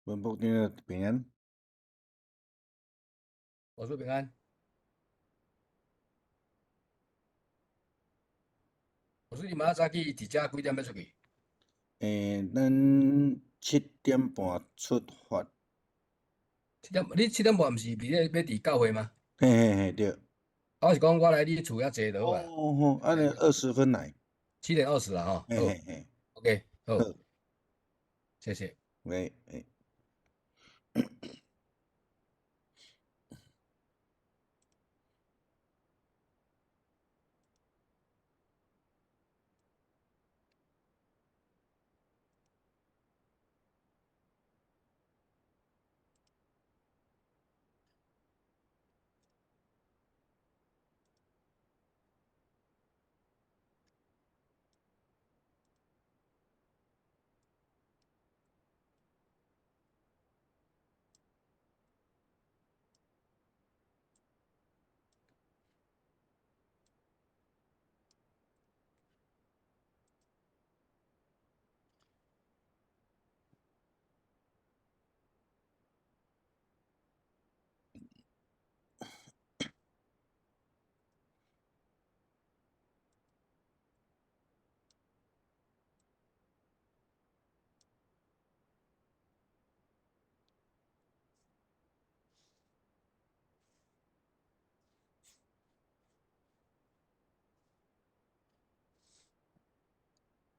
文博長平安。我說平安。我說你明仔早起佇遮幾點欲出去？咱7點半出發。七點，你7點半毋是佇咧欲佇教會嗎？嘿嘿嘿，對。啊，我是講我來你厝遐坐就好啊。哦吼，按呢20分來。7點20啦，吼。嘿嘿嘿。 OK，好。好。謝謝。喂，欸。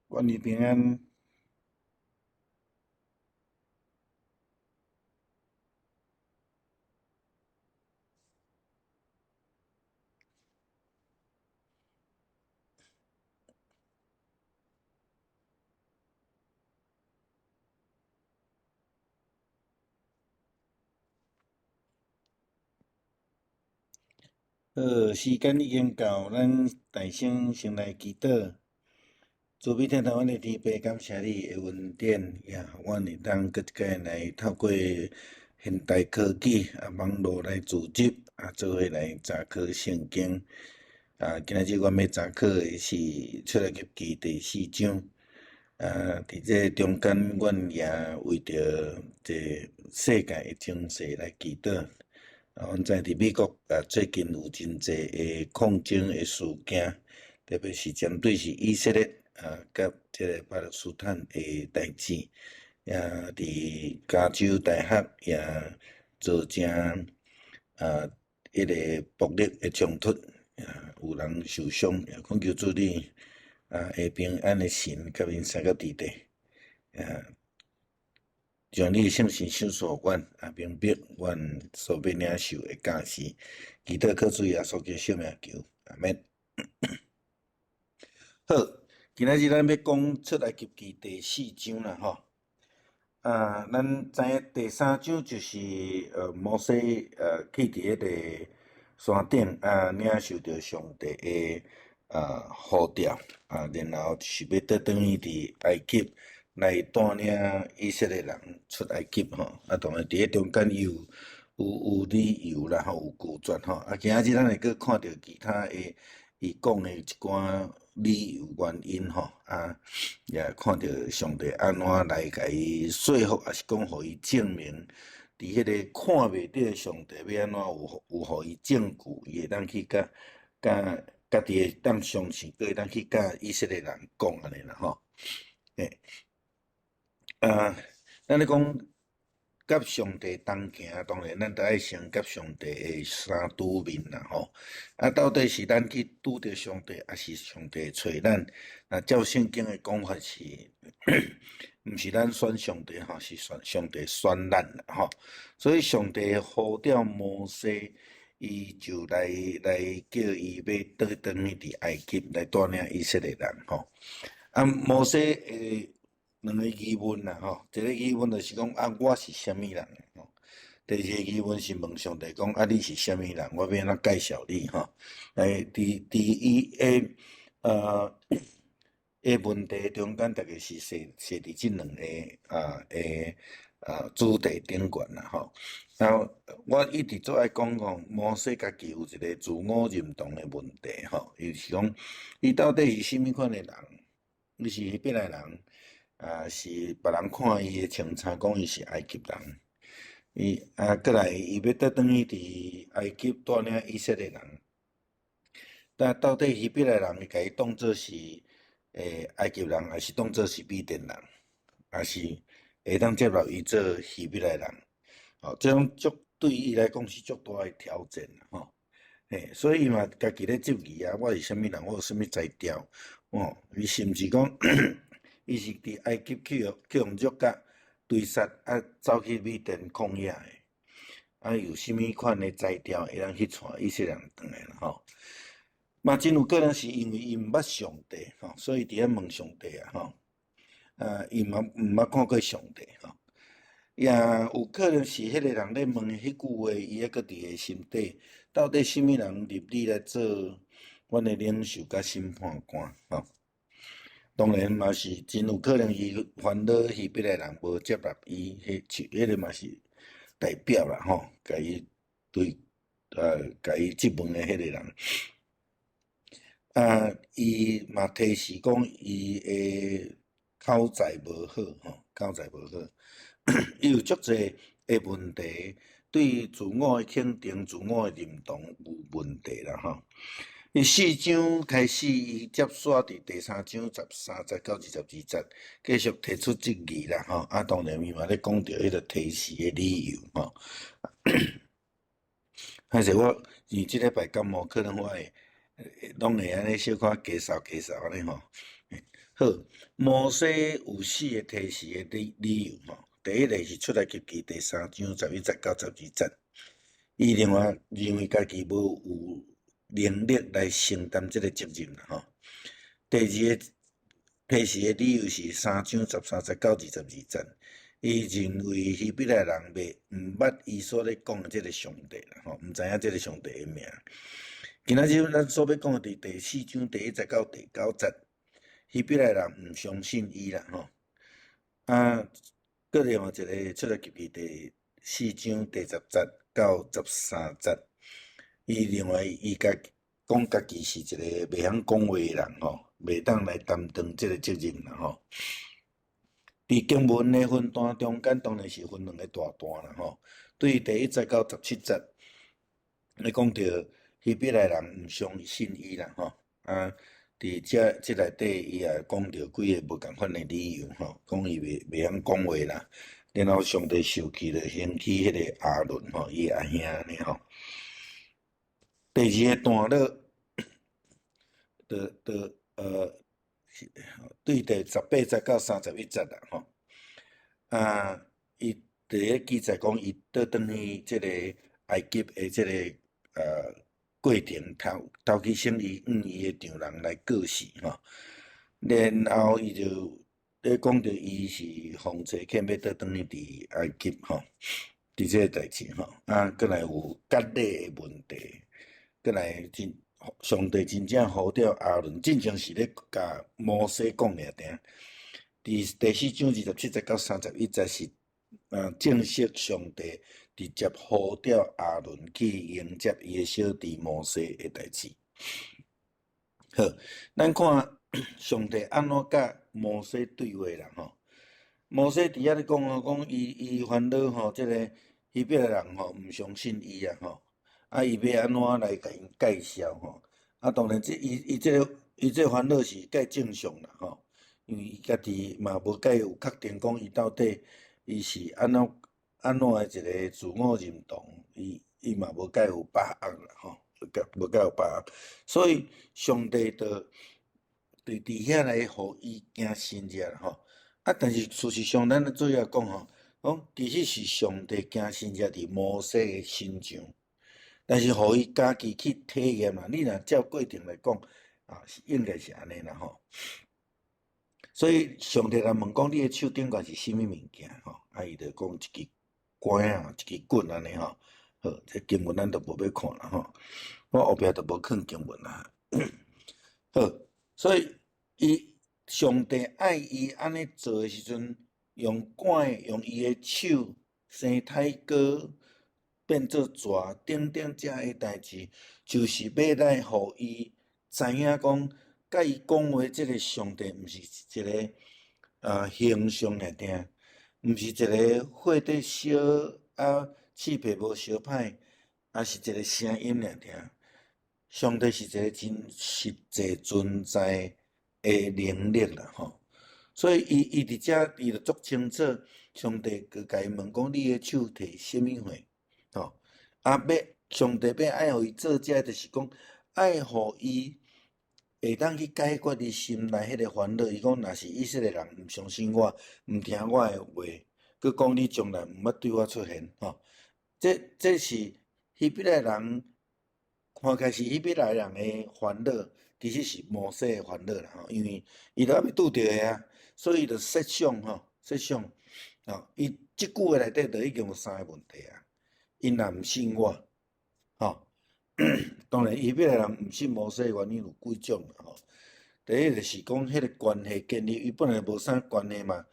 願你平安。好，時間已經到，咱大聲先來祈禱。慈悲天父，阮的天父，感謝你的恩典，也予阮會當閣一擺來透過現代科技啊網路來組織啊，做伙來查考聖經。啊，今仔日阮欲查考的是出埃及記第四章。啊，佇這中間，阮也為著這世界的情勢來祈禱。啊，阮知佇美國啊，最近有真濟的抗爭的事件，特別是針對是以色列啊，佮這个巴勒斯坦的代誌，也佇加州大學也造成啊，彼个暴力的衝突，啊，有人受傷，也懇求主你啊，會平安的神佮𪜶相佮佇底，啊，將你的聖神賞賜予阮，啊，明白阮所欲領受的教示，祈禱靠主耶穌基督聖名求，阿們。好，今仔日咱欲講出埃及記第四章啦，吼。啊，咱知影第三章就是摩西去佇彼个山頂啊，領受著上帝的呼召啊，然後就是欲倒轉去佇埃及來帶領以色列人出埃及吼。啊，當然佇彼中間伊有理由啦吼，有拒絕吼。啊，今仔日咱會閣看著其他的伊講的一寡理由原因吼，啊，也看著上帝按怎來共伊說服，抑是講予伊證明，佇彼个看袂著的上帝欲按怎有予伊證據，伊會當去共共家己會當相信，閣會當去共以色列人講按呢啦吼。欸，啊，咱咧講佮上帝同行，當然咱著愛先佮上帝的相拄面啦吼。啊，到底是咱去拄著上帝，抑是上帝揣咱？若照聖經的講法是，毋是咱選上帝吼，是選上帝選咱啦吼。所以上帝呼召摩西，伊就來叫伊欲倒轉去佇埃及來帶領以色列人吼。啊，摩西的兩个疑問啦吼，一个疑問就是講啊，我是啥物人吼？第二個疑問是問上帝講啊，你是啥物人？我欲按怎介紹你吼？來，佇伊的問題中間，大概是踅佇這兩个的主題頂懸啦吼。然後我一直做愛講講，摩西家己有一個自我認同的問題吼，伊是講伊到底是啥物款的人？伊是彼來人？啊，是別人看伊的穿衫，講伊是埃及人。伊啊，過來伊欲倒轉去佇埃及帶領以色列人。但到底希伯來人會共伊當做是埃及人，還是當做是米甸人，還是會當接納伊做希伯來人？哦，這種足對伊來講是足大的挑戰吼。嘿，所以伊嘛家己咧質疑啊，我是啥物人？我有啥物才調？哦，伊甚至講，伊是佇埃及去予掠甲追殺，啊，走去米甸曠野的，啊，有啥物款的才調會當去帶以色列人轉來啦吼？嘛，真有可能是因為伊毋捌上帝吼，所以佇遐問上帝啊吼。啊，伊嘛毋捌看過上帝吼，也有可能是彼個人咧問彼句話，伊猶閣佇個心底，到底啥物人立你來做阮的領袖佮審判官吼？當然嘛是真有可能伊煩惱希伯來人無接納伊，彼個嘛是代表啦吼，共伊對共伊質問的彼個人。啊，伊嘛提示講伊的口才無好吼，口才無好，伊有足濟的問題，對自我的肯定、自我的認同有問題啦吼。伊四章開始，伊接續佇第三章13節到22節，繼續提出質疑啦吼。啊，當然伊嘛咧講著彼個提示的理由吼。歹勢我因為這禮拜感冒，可能我會攏會按呢小可咳嗽咳嗽按呢吼。好，摩西有四個提示的理由吼。第一個是出埃及記第三章11節到12節，伊另外認為家己無有能力來承擔這個責任啦吼。第二個提示的理由是三章13節到22節，伊認為希伯來人袂毋捌伊所咧講的這個上帝啦吼，毋知影這個上帝的名。今仔日咱所欲講的佇第四章第一節到第九節，希伯來人毋相信伊啦吼。啊，閣另外一個出埃及記第四章第10節到13節，伊認為伊家講家己是一個袂曉講話的人吼，袂當來擔當這個責任啦吼。佇經文的分段中間，當然是分兩個大段啦吼。對第1節到17節，咧講著希伯來人毋相信伊啦吼。啊，佇這內底，伊也講著幾个無仝款的理由吼，講伊袂曉講話啦。然後上帝受氣就興起彼個亞倫吼，伊阿兄按呢吼。第二個段落，就對第18節到31節啦吼。啊，伊佇咧記載講，伊倒轉去這個埃及的這個過程，頭去先伊向伊的丈人來告辭吼。然後伊就咧講著伊是奉差遣欲倒轉去佇埃及吼，佇這個代誌吼。啊，閣來有割禮的問題，閣來真上帝真正呼召亞倫，進前是咧共摩西講爾爾。佇第四章27節到31節是正式上帝直接呼召亞倫去迎接伊的小弟摩西的代誌。好，咱看上帝按怎佮摩西對話啦吼。摩西佇遐咧講吼，講伊煩惱吼，這个希伯來人吼毋相信伊啊吼，啊伊欲按怎來共𪜶介紹吼？啊當然這伊伊這个伊這煩惱是蓋正常啦吼，因為伊家己嘛無蓋有確定講伊到底伊是按怎的一個自我認同，伊嘛無蓋有把握啦吼，無蓋有把握，所以上帝就佇遐來予伊行神跡啦吼。啊，但是事實上，咱主要講吼，講其實是上帝行神跡佇摩西的身上，但是予伊家己去體驗啦。你若照過程來講，啊，應該是按呢啦吼。所以上帝來問講，你的手頂懸是啥物物件吼？啊，伊就講一支拐仔，一支棍按呢吼。好，這經文咱就無欲看啦吼。我後壁就無看經文啦。好，所以伊上帝愛伊按呢做的時陣，用拐，用伊的手生苔膏變做蛇等等這个代誌，就是欲來予伊知影講，佮伊講話這个上帝毋是一个形象爾爾，毋是一个火佇燒啊，翅皮無燒歹，抑是一个聲音爾爾。上帝是一个真實際存在的能力啦吼。所以伊伊佇遮伊就足清楚，上帝閣共伊問講：你的手提啥物貨？吼，啊，欲上帝欲愛予伊做這個，就是講愛予伊會當去解決伊心內彼個煩惱。伊講，若是以色列人毋相信我，毋聽我的話，閣講你將來毋捌對我出現，吼。這這是希伯來人看起來是希伯來人的煩惱，其實是摩西的煩惱啦，吼，因為伊都猶未拄著的啊，所以伊就設想吼，設想，吼，伊這句話內底就已經有三個問題啊。𪜶若毋信我，吼，當然希伯來人毋信摩西的原因有幾種啦，吼。第一就是講彼個關係建立，伊本來無啥關係嘛，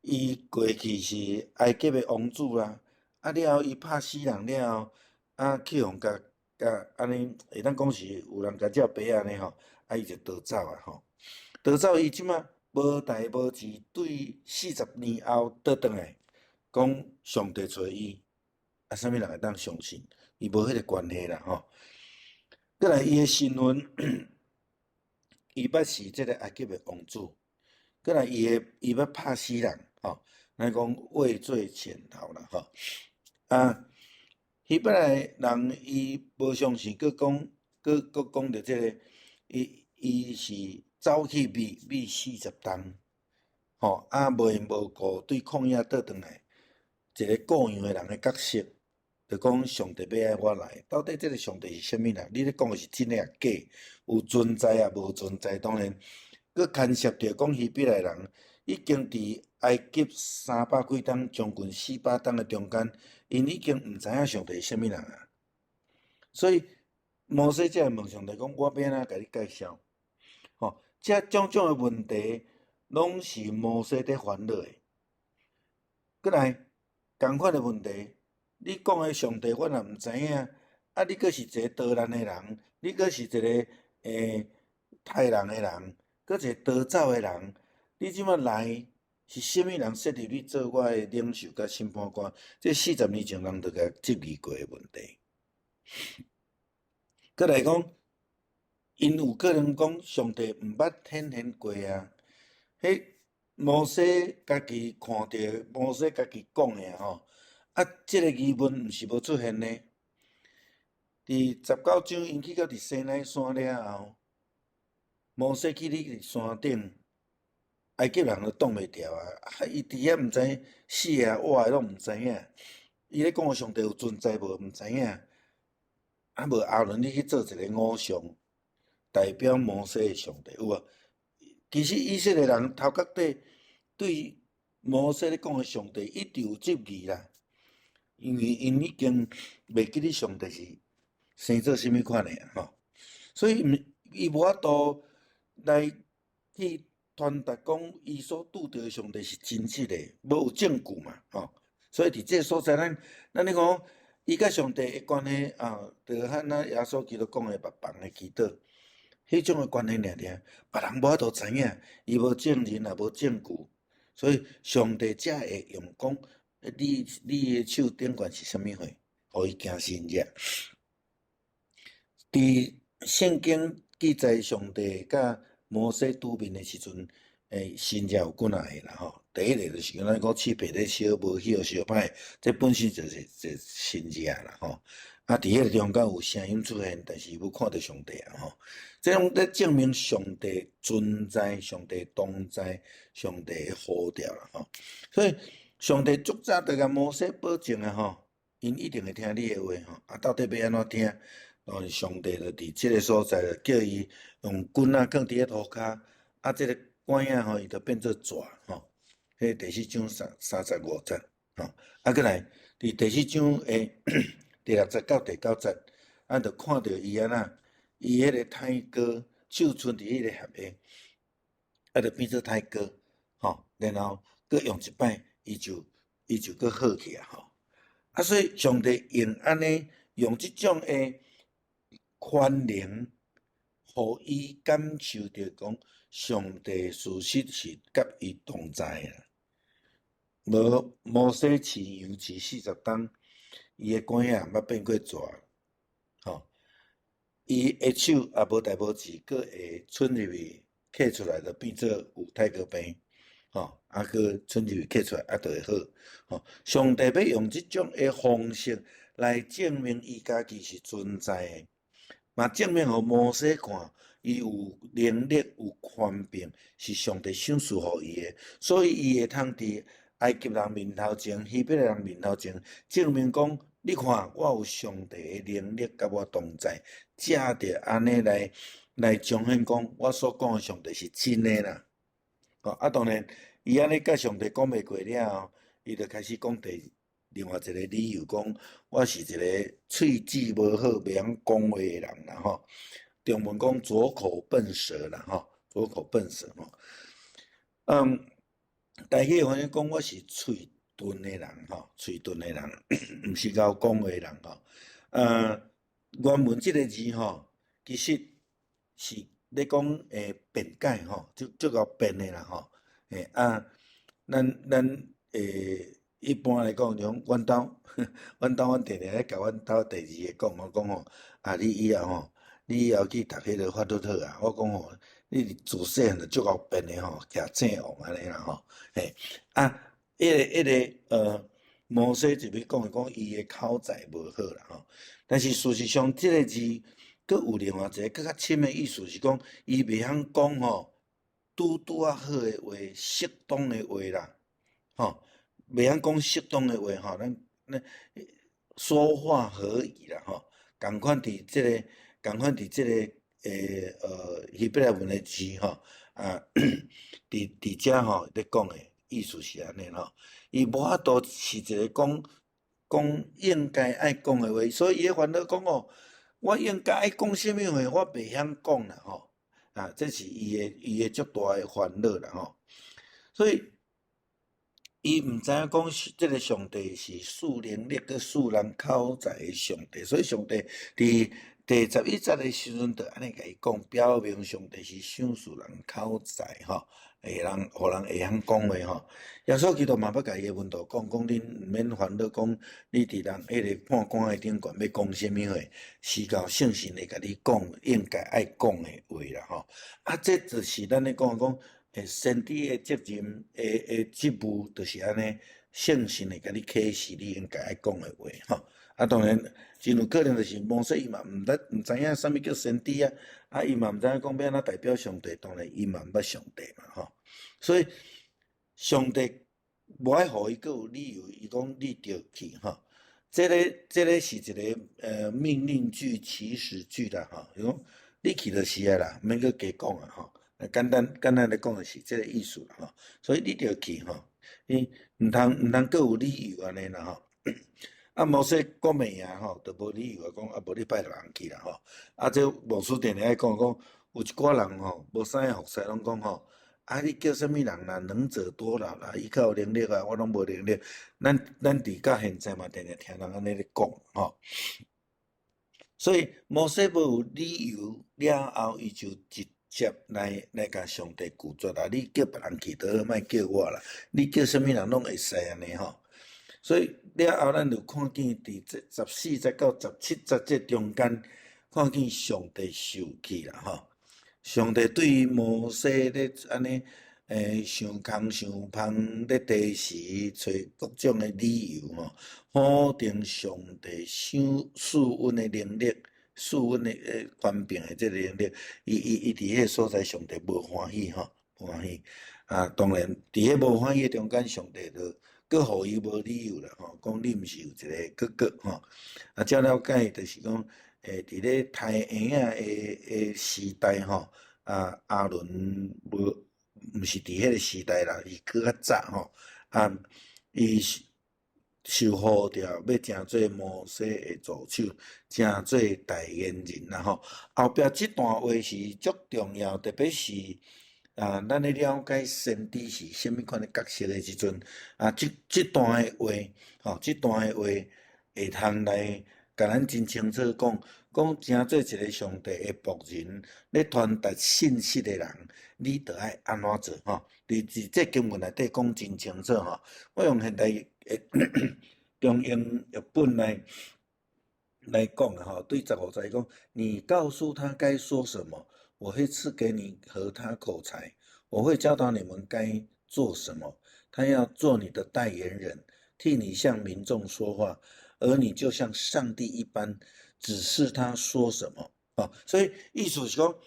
伊過去是埃及的王子啦，啊了後伊拍死人了後，啊去予共共按呢，會當講是有人共借白按呢吼，啊伊就逃走啊吼，逃走伊這馬無代無誌，對40年後倒轉來，講上帝揣伊，啊啥物人會當相信？伊無彼個關係啦吼。閣來伊的身份，伊捌是這個埃及的王子，閣來伊的伊捌拍死人吼，咱講畏罪潛逃啦吼。啊，希伯來人伊無相信，閣講閣閣講著這個，伊伊是走去覓覓40冬，吼啊無緣無故對曠野倒轉來，一個顧羊的人的角色，就講上帝欲愛我來，到底這個上帝是啥物人？你咧講的是真的抑假？有存在抑無存在？當然，閣牽涉著講希伯來人已經佇埃及三百幾冬，將近400冬的中間，𪜶已經毋知影上帝是啥物人啊。所以摩西才會問上帝講：我欲按怎共你介紹？吼，這種種的問題，攏是摩西佇煩惱的。閣來，仝款的問題。你講的上帝，我若毋知影，啊，你閣是一個逃難的人，你閣是一個殺人的人，閣一個逃走的人，你這馬來是啥物人設立你做我的領袖佮審判官？這40年前人就共質疑過的問題。閣來講，𪜶有可能講上帝毋捌顯現過啊，彼摩西家己看著，摩西家己講的吼。啊，這個疑問毋是無出現呢。佇19章，𪜶去到佇西奈山了後，摩西去佇山頂，埃及人都擋袂牢啊！啊，伊佇遐毋知死啊活的攏毋知影。伊咧講上帝有存在無？毋知影。啊，無亞倫你去做一個偶像，代表摩西的上帝有無？其實以色列人頭殼底對摩西咧講的上帝一直有質疑啦。因為𪜶已經袂記得上帝是生做啥物款的吼，所以毋伊無法度來去傳達講伊所拄著的上帝是真實的，無有證據嘛吼。所以佇這个所在，咱咱咧講伊佮上帝的關係啊，就和咱耶穌基督講的別房的祈禱，彼種的關係爾爾，別人無法度知影，伊無證人也無證據，所以上帝才會用講。你你的手頂懸是啥物貨？予伊驚神者。佇聖經記載，上帝佮摩西拄面的時陣，神跡有幾若个啦吼。第一个就是咱講翅皮咧燒，無燒燒歹，這本身就是一個神跡啦吼。啊，佇彼個中間有聲音出現，但是無看著上帝啊吼。這攏咧證明上帝存在，上帝同在，上帝的呼召啦吼。所以。上帝足早就共摩西保證啊吼，𪜶一定會聽你的話吼。啊，到底欲按怎聽？哦，上帝就佇這个所在就叫伊用棍仔囥佇咧塗跤，啊，這个拐仔吼，伊就變做蛇吼。彼第四章三三十五節吼，啊，閣來佇第四章的第六節到第九節，啊，就看著伊按怎，伊彼个胎膏手伸佇彼个盒的，啊，就變做胎膏吼，然後閣用一擺。伊就伊就閣好起來吼，啊，所以上帝用按呢用這種的權能，予伊感受著講上帝事實是佮伊同在啦。無摩西飼羊飼40冬，伊的肝葉毋捌變過蛇，吼。伊的手也無代無誌，閣會伸入去，揢出來就變做有泰國病，吼，啊，閣伸入去揢出來，啊，就會好，吼。上帝欲用這種的方式來證明伊家己是存在的，嘛證明予摩西看，伊有能力、有權柄，是上帝賞賜予伊的，所以伊會通佇埃及人面頭前、希伯來人面頭前，證明講：你看，我有上帝的能力佮我同在，藉著按呢來彰顯講，我所講的上帝是真的啦。吼，啊，當然，伊按呢佮上帝講袂過了後，伊就開始講第另外一個理由，講我是一個喙齒無好、袂曉講話的人啦，吼。中文講拙口笨舌啦，吼，拙口笨舌吼。台語翻譯講我是喙鈍的人，吼，喙鈍的人，毋是𠢕講話的人，吼。原文這個字吼，其實是咧講辯解吼，足足𠢕辯的啦，吼。啊，咱一般來講，像阮兜，阮兜阮定定咧共阮兜第二个講，我講吼，啊，你以後吼，你以後去讀彼个法律好啊，我講吼，你自細漢就足𠢕辯的吼，徛正王按呢啦吼，嘿，啊，彼个摩西就欲講講伊的口才無好啦吼，但是事實上，這個字閣有另外一个閣較深的意思是講，伊袂曉講吼，拄拄仔好的話，適當的話啦，吼，袂曉講適當的話吼，咱說話合宜啦吼，仝款佇這个，仝款佇這个希伯來文的字吼，啊，佇遮吼咧講的意思是按呢吼，伊無法度是一个講講應該愛講的話，所以伊咧煩惱講哦，我應該愛講啥物話，我袂曉講啦吼，啊，這是伊的足大的煩惱啦吼，所以伊毋知影講這个上帝是賜能力閣賜人口才的上帝，所以上帝佇第11節的時陣，就按呢共伊講，表明上帝是賞賜人口才吼，會人予人會曉講話吼。耶穌基督嘛捌共伊的門徒講，講恁毋免煩惱，講你佇人彼个判官的頂懸欲講啥物話，是到聖神會共你講應該愛講的話啦吼。啊，這就是咱咧講講，先知的責任的職務，就是按呢，聖神會共你啟示你應該愛講的話吼。啊，當然，真有可能就是摩西伊嘛毋捌毋知影啥物叫先知啊，啊，伊嘛毋知影講欲按怎代表上帝，當然伊嘛毋捌上帝嘛吼。所以上帝無愛予伊閣有理由，伊講你著去吼。這个是一个命令句、祈使句啦吼，伊講你去就是啊啦，毋免閣加講啊吼。簡單簡單來講就是這个意思啦吼。所以你著去吼，你毋通閣有理由按呢啦吼。啊，摩西講袂贏吼，就無理由啊，講啊，無你派別人去啦吼。啊，這牧師定定愛講講，有一寡人吼，無啥個服侍，攏講吼，啊，你叫啥物人啦？能者多勞啦，伊較有能力啊，我攏無能力。咱佇到現在嘛，定定聽人按呢咧講吼。所以摩西無有理由了後，伊就直接來共上帝拒絕啦。你叫別人去，就好，莫叫我啦。你叫啥物人攏會使按呢吼。所以了後，咱就看見佇這14節到17節這中間，看見上帝受氣啦吼。上帝對摩西咧按呢，傷空傷芳咧提示，揣各種的理由吼，否定上帝賞賜恩的能力，賜恩的權柄的這个能力，伊佇彼个所在，上帝無歡喜吼，無歡喜。啊，當然，佇彼無歡喜的中間，上帝就閣予伊無理由啦吼，講你毋是有一个哥哥吼。啊，照了解就是講，佇咧刣嬰仔的時代吼，啊，亞倫無毋是佇彼个時代啦，伊閣較早吼，啊，伊是受呼召欲成做摩西的助手，成做代言人啦吼。後壁這段話是足重要，特別是啊，咱咧了解先知是啥物款的角色的時陣，啊，這段的話，吼，這段的話會通來共咱真清楚講，講成做一个上帝的僕人，咧傳達信息的人，你著愛按怎做吼？佇這經文內底講真清楚吼。我用現代的中英譯本來講吼，對15節講，你告訴他該說什麼，我會賜給你和他口才，我會教導你們該做什麼。他要做你的代言人，替你向民眾說話，而你就像上帝一般指示他說什麼。啊，所以意思是講，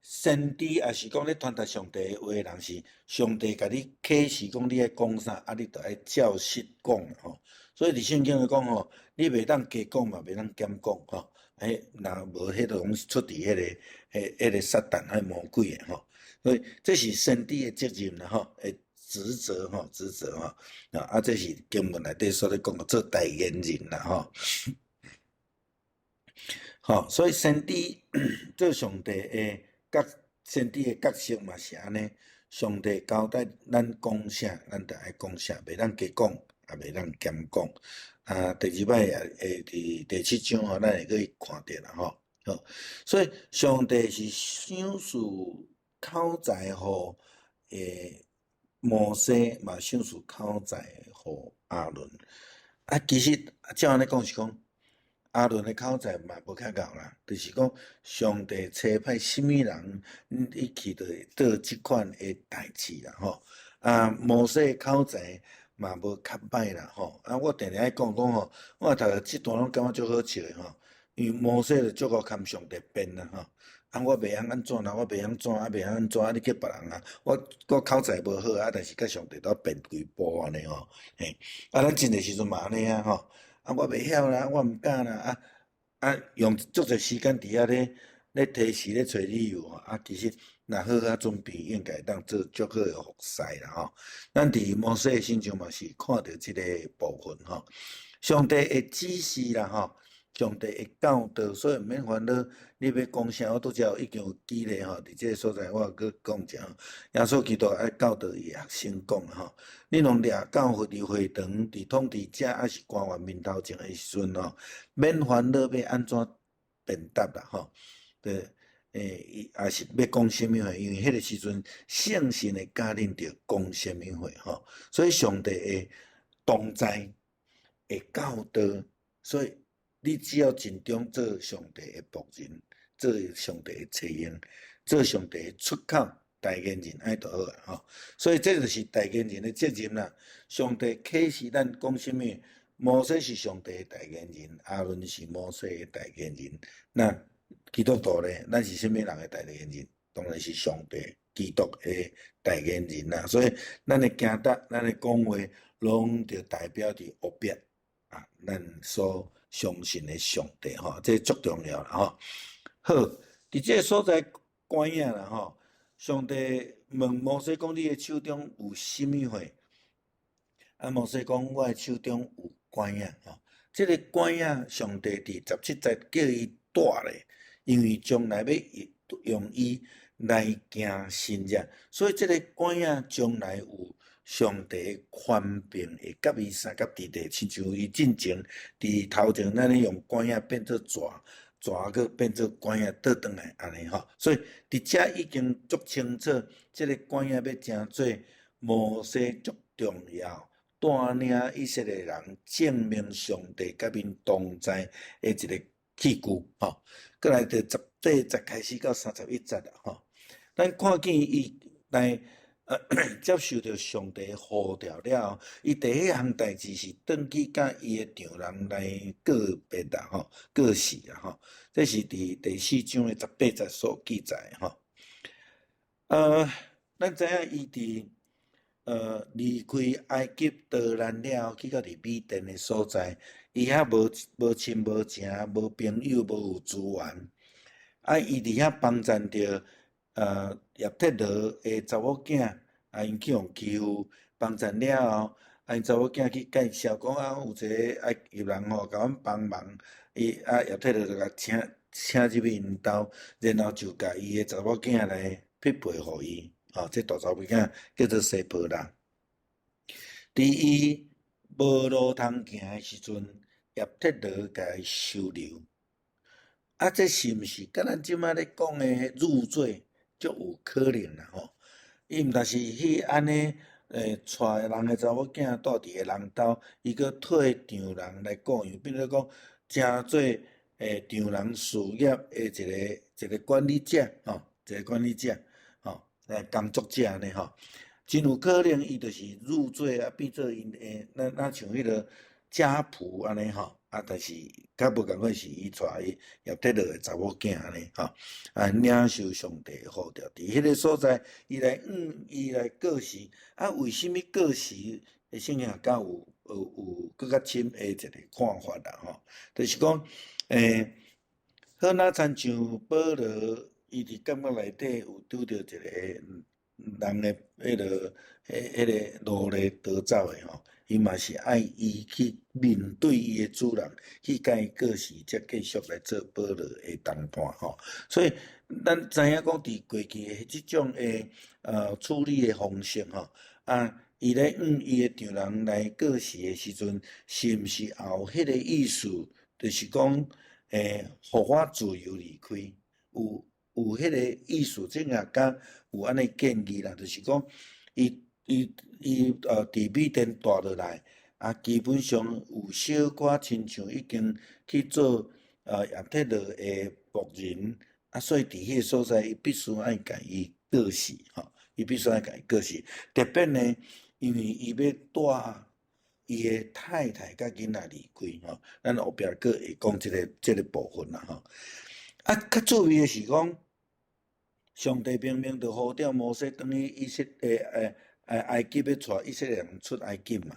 先知抑是講咧傳達上帝的話的人是上帝共你啟示講你愛講啥，啊，你著愛照實講吼。所以佇聖經來講吼，你袂當加講嘛，袂當減講吼。彼若無彼個攏是出佇彼個撒旦彼魔鬼的吼。所以這是先知的責任啦吼，的職責吼，職責吼。啊，這是經文內底所咧講的做代言人啦吼。吼，所以先知做上帝的角，先知的角色嘛是按呢。上帝交代咱講啥，咱就愛講啥，袂當加講，也袂當減講。啊，第二擺也會佇第七章吼，咱會閣去看著啦吼。好，所以上帝是賞賜口才予摩西，嘛賞賜口才予亞倫。啊，其實照按呢講是講，亞倫的口才嘛無較𠢕啦，就是講上帝差派啥物人，伊去就會做這款的代誌啦吼。啊，摩西的口才嘛無較歹啦吼。啊，我定定愛講講吼，我讀這段攏感覺足好笑的吼，因為摩西就足夠堪上帝辯啦吼。啊，我袂曉按怎啦，我袂曉按怎，啊袂曉按怎，啊你叫別人啊，我口才無好啊，但是佮上帝鬥辯規晡按呢吼。嘿，啊，咱真濟時陣嘛按呢啊吼。啊，我袂曉啦，我毋敢啦，啊啊，用足濟時間佇遐咧提示咧揣理由吼，啊，其實若好好準備，應該會當做足好的服侍啦吼。咱佇摩西的身上嘛是看著這个部分吼，上帝會指示啦吼，上帝會教導，所以毋免煩惱。你欲講啥，我拄才已經有舉例吼，佇這个所在我閣講一下。耶穌基督愛教導伊學生講吼，你攏掠到佇會堂、佇統治者抑是官員面頭前的時陣吼，免煩惱欲按怎辯答啦吼。對，伊抑是欲講啥物話，因為彼个時陣聖神會教恁著講啥物話吼。所以上帝會同在，會教導，所以你只要盡忠做上帝的僕人，做上帝的差用，做上帝的出口代言人，按呢就好啊吼。所以這就是代言人的責任啦。上帝啟示咱講啥物，摩西是上帝的代言人，亞倫是摩西的代言人。那基督徒咧，咱是啥物人的代言人？當然是上帝基督的代言人啦。所以咱的行動、咱的講話，攏著代表佇後壁啊，咱所相信的上帝吼，這足重要啦吼。好，佇這个所在觀影啦吼，上帝問摩西講：你的手中有啥物貨？啊，摩西講：我的手中有拐仔吼。這个拐仔，上帝佇17節叫伊帶咧，因為將來欲用伊來行神蹟，所以這个拐仔將來有上帝的權柄會佮伊相佮佇地，親像伊進前佇頭前咱咧用拐仔變做蛇，蛇閣變做拐仔倒轉來按呢吼。所以佇遮已經足清楚，這个拐仔欲成做摩西足重要帶領以色列人證明上帝佮𪜶同在的一个器具吼。閣來就18節開始到31節啦吼，咱看見伊來接受著上帝呼召了後，伊第一項代誌是轉去佮伊的丈人來告別啦吼，告辭啦吼。這是佇第四章的十八節所記載吼。咱知影伊佇離開埃及逃難了後，去到佇米甸的所在，伊遐無親無情、無朋友、無有資源，啊，伊佇遐幫贊著葉忒羅的查某囝，啊，𪜶去予欺負，幫贊了後，啊，𪜶查某囝去介紹講啊，有一个埃及人吼，共阮幫忙，伊啊葉忒羅就共請入去𪜶兜，然後就共伊的查某囝來匹配予伊，吼，這大查某囝叫做西婆拉。佇伊無路通行的時陣，葉忒羅共伊收留。啊，這是毋是佮咱這擺咧講的入贅足有可能啦吼？伊毋但是去按呢，帶人的查某囝蹛佇个人兜，伊閣替丈人來顧養，變做講成做丈人事業的一個管理者吼，一個管理者吼，工作者按呢吼，真有可能伊就是入贅啊，變做𪜶的，咱像彼个家僕按呢吼。啊，但是較無仝款是伊帶伊葉忒羅的查某囝按呢吼，啊，領受上帝的呼召，佇彼个所在，伊來向伊來告辭，啊，為啥物告辭的聖經較有閣較深的一個看法啦吼，就是講，好若親像保羅，伊佇監獄內底有拄著一個人的彼個奴隸逃走的吼。伊嘛是愛伊去面對伊的主人，去共伊告辭，才繼續來做保羅的同伴吼。所以咱知影講，佇過去的這種的處理的方式吼，啊，伊咧向伊的丈人來告辭的時陣，是毋是也有彼個意思？就是講，予我自由離開，有彼個意思，這個敢有按呢建議啦，就是講，伊佇米甸蹛落來，啊，基本上有小可親像已經去做葉忒羅的僕人，啊，所以佇彼个所在，伊必須愛共伊告辭吼，伊必須愛共伊告辭。特別呢，因為伊欲帶伊的太太佮囡仔離開吼，咱後壁閣會講這個部分啦吼。啊，較趣味的是講，上帝明明就呼召摩西轉去以色列埃及欲帶以色列人出埃及嘛，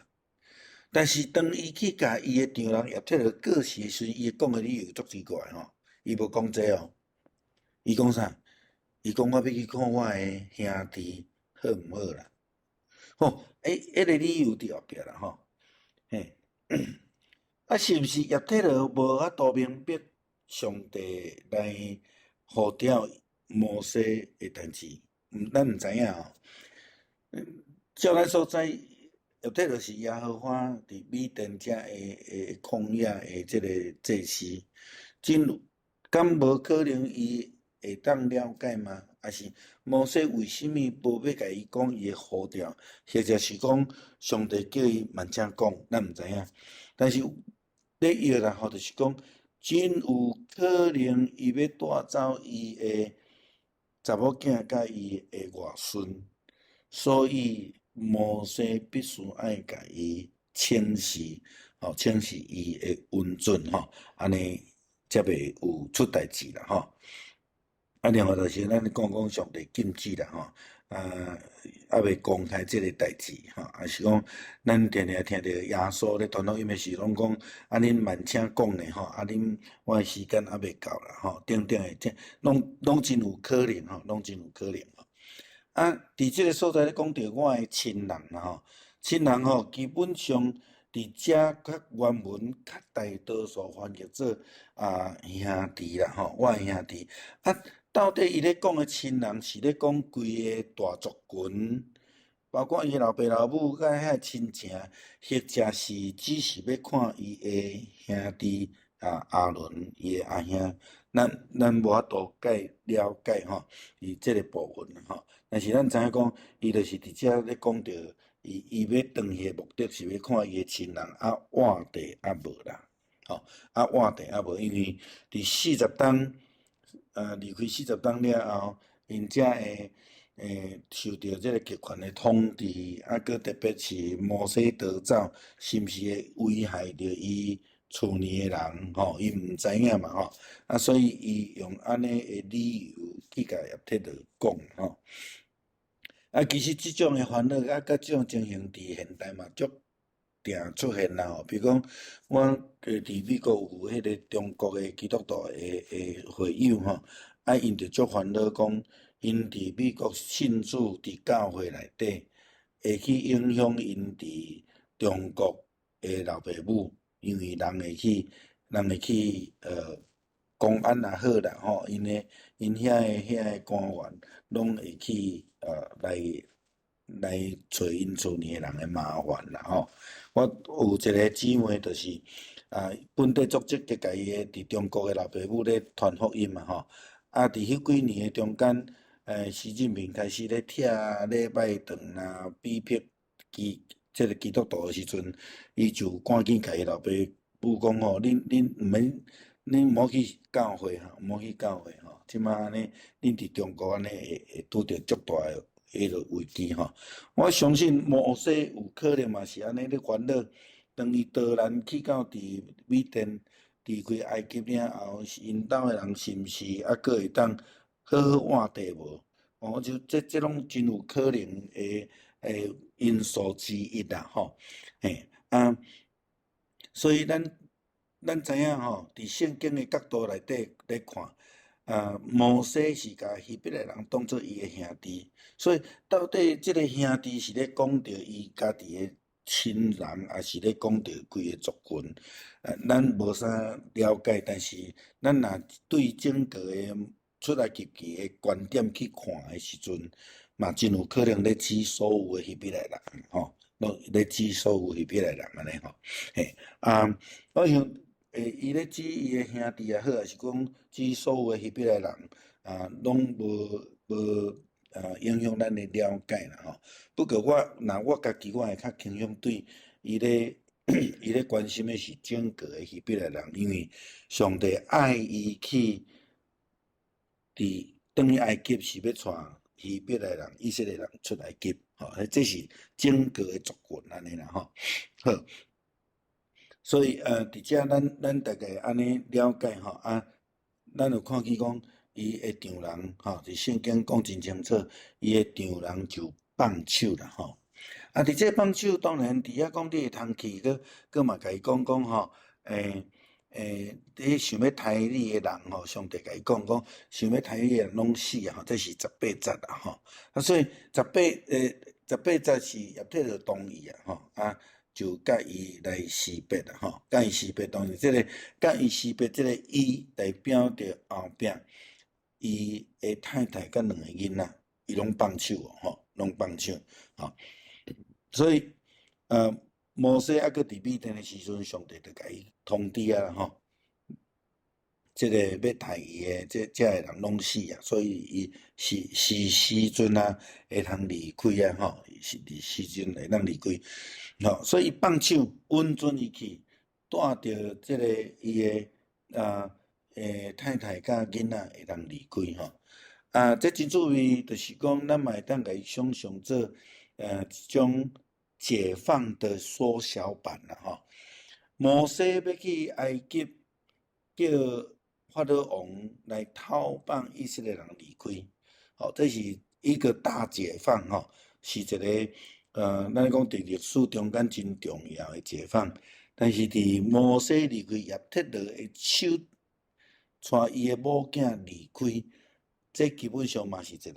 但是當伊去共伊的丈人葉忒羅告辭的時陣，伊講的理由足奇怪吼，伊無講這哦，伊講啥？伊講我欲去看我的兄弟好毋好啦？吼，彼個理由佇後壁啦吼，嘿，啊是毋是葉忒羅無法度明白上帝來呼召摩西的代誌？咱毋知影吼。照咱所知，葉忒羅是耶和華佇米甸遮的曠野的這个祭司，真敢無可能伊會當了解嗎？抑是摩西為啥物無欲共伊講伊的呼召，或者是講上帝叫伊慢請講，咱毋知影。但是咧約啦吼，就是講真有可能伊欲帶走伊的查某囝佮伊的外孫。所以摩西必須愛共伊請示，吼，請示伊的允准吼，按呢才袂有出代誌啦吼。啊，另外就是咱講講上帝禁止啦吼，啊，猶未公開這个代誌吼，抑是講咱定定聽著耶穌咧傳福音的時攏講，啊，恁慢請講呢吼，啊，恁我的時間猶未到啦吼，等等的，這攏真有可能吼，攏真有可能。啊，佇這个所在咧講著我的親人啦吼，親人吼基本上佇遮較原文較大多數翻譯做啊兄弟啦吼，我的兄弟。啊，到底伊咧講的親人是咧講規个大族群，包括伊老爸老母佮遐親情，或者是只是欲看伊的兄弟啊亞倫伊的阿兄，咱無法度解了解吼，伊這个部分吼。但是咱知影講，伊就是佇遮咧講著，伊欲轉去的目的是欲看伊的親人啊活著抑無啦，吼啊活著抑無，因為佇四十冬，離開四十冬了後，𪜶才會受著這个極權的統治，啊，閣特別是摩西逃走，是毋是會危害著伊厝內的人？吼，伊毋知影嘛，吼，啊，所以伊用按呢的理由去共葉忒羅講，吼。啊，其實這種的煩惱啊，佮這種情形佇現代嘛足定出現啦吼。比如講，我佇美國有彼个中國的基督徒的會友吼，啊，𪜶就足煩惱講，𪜶佇美國信主佇教會內底，會去影響𪜶佇中國的老爸母，因為人會去公安也好啦吼，𪜶遐个官員攏會去來揣𪜶厝內的人的麻煩啦吼。我有一个姊妹就是啊，本地作積極共伊的佇中國的老爸母咧傳福音嘛吼。啊，佇彼幾年的中間，習近平開始咧拆禮拜堂啊，逼迫這个基督徒的時陣，伊就趕緊共伊老爸母講吼，恁毋免，恁毋好去教會吼，毋好去教會吼。這馬按呢，恁佇中國按呢會拄著足大的彼个危機吼。我相信摩西有可能嘛是按呢咧煩惱，當伊逃難去到佇米甸離開埃及了後，𪜶兜的人是毋是猶閣會當好好換地無？哦，就這攏真有可能的因素之一啦，吼。嘿，啊，所以咱知影吼，佇聖經的角度內底來看，啊，摩西是共希伯來人當做伊的兄弟，所以到底這个兄弟是咧講著伊家己的親人，抑是咧講著規个族群？咱無啥了解，但是咱若對整個的出埃及記的觀點去看的時陣，嘛真有可能咧指所有的希伯來人，吼，攏咧指所有希伯來人按呢吼，嘿，啊，我想，伊咧指伊的兄弟也好，抑是講指所有的希伯來人，啊，攏無影響咱的了解啦吼。不過我若我家己，我會較傾向對伊咧關心的是整個的希伯來人，因為上帝愛伊去佇轉去埃及是欲帶希伯來人、以色列人出埃及，吼，這是整個的族群按呢啦吼。好，所以佇遮咱大概按呢了解吼啊，咱有看見講伊的丈人吼，佇聖經講真清楚，伊的丈人就放手啦吼。啊，佇這放手當然佇遐講你會通去，閣閣嘛共伊講講吼，你想欲刣你的人吼，上帝共伊講講，想欲刣你的人攏死啊！吼，這是十八節啊吼。啊，所以十八節是葉忒羅同意啊吼，啊，就共伊來辭別啊吼，共伊辭別當然這个共伊辭別這个伊代表著後壁伊的太太佮兩个囡仔，伊攏放手吼，攏放手吼。所以，摩西猶閣佇米甸的時陣，上帝就共伊通知啊吼，這个欲刣伊的這遮的人攏死啊，所以伊是時陣啊，會通離開啊吼，是時陣會當離開，吼，所以伊放手，允准伊去，帶著這个伊的太太佮囡仔會當離開吼。啊，這真趣味，就是講咱嘛會當共伊想象做一種解放的縮小版啦吼。摩西欲去埃及，叫法老王來討放以色列人離開，吼，這是一個大解放吼，是一個咱講佇歷史中間真重要的解放。但是佇摩西離開葉忒羅的手，帶伊的某囝離開，這基本上嘛是一個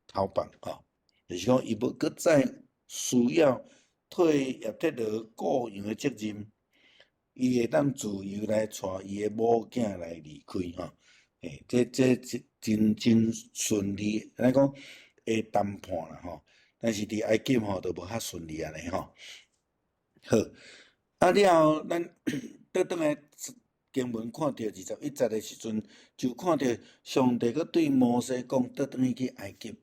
討放吼，就是講伊無閣再需要替葉忒羅顧養的責任。伊會當自由來帶伊的某囝來離開吼，這真順利，咱講會談判啦吼，但是佇埃及吼就無較順利按呢吼。好，啊了後，咱倒轉來經文看著21節的時陣，就看著上帝閣對摩西講，倒轉去埃及，